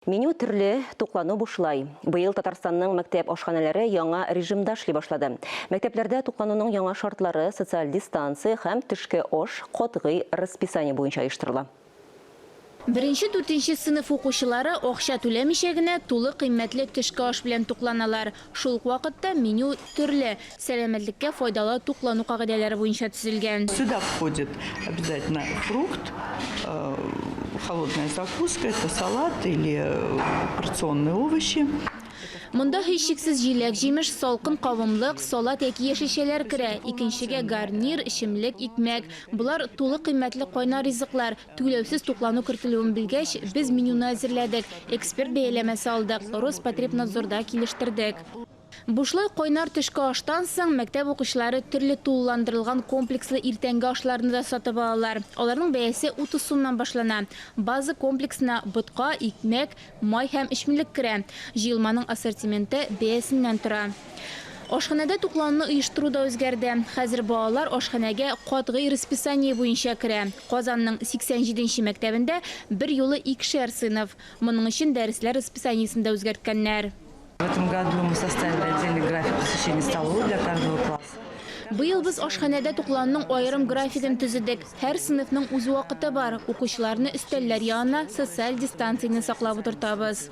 Меню төрле, туклану бушлай. Быел Татарстанның мәктәп ашханәләре яңа режимда эшли башлады. Мәктәпләрдә туклануның яңа шартлары социаль дистанция һәм төшке аш катгый расписание буенча оештырыла. Беренче-дүртенче сыйныф укучылары акча түләмичә генә тулы кыйммәтле төшке аш белән тукланалар. Шул ук вакытта меню төрле, сәламәтлеккә файдалы туклану кагыйдәләре буенча төзелгән. Сюда входит обязательно фрукт, холодная закуска, это салат или порционные овощи. Монда һичшиксез җиләк-җимеш, салкын кавымлык, салат яки яшелчәләр керә. Икенчегә гарнир, эчемлек, икмәк. Болар тулы кыйммәтле кайнар ризыклар. Түләүсез туклану кертелүен белгәч, без менюны әзерләдек, эксперт бәяләмәсе алдык, Роспотребнадзорда килештердек. Бушлай кайнар төшке аштан соң, мәктәп укучылары төрле тулыландырылган комплекслы иртәнге ашларны да сатып алалар. Аларның бәясе 30 сумнан башлана. База комплексына ботка, икмәк, Май һәм эчемлек керә. Җыелманың ассортименты бәясеннән тора. Ашханәдә туклануны оештыру да үзгәрде. Хәзер балалар ашханәгә катгый расписание буенча керә. Казанның 87 нче мәктәбендә берьюлы икешәр сыйныф. Моның өчен дәресләр расписаниесен дә үзгәрткәннәр. В этом году мы составили отдельный график посещения столовой для каждого класса. Быел без ашханәдә туклануның аерым графигын төзедек. Һәр сыйныфның үз вакыты бар. Укучыларны өстәлләр янына социаль дистанцияне саклап утыртабыз.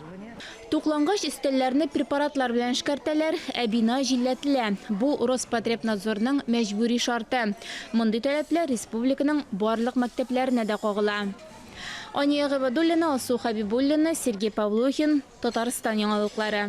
Туклангач, өстәлләрне препаратлар белән эшкәртәләр, ә бина җилләтелә. Бу, Роспотребнадзорның мәҗбүри шарты. Мондый таләпләр республиканың барлык мәктәпләренә дә кагыла. Ания Гыйбадуллина, Алсу Хәбибуллина, Сергей Павлухин, Татарстан яңалыклары.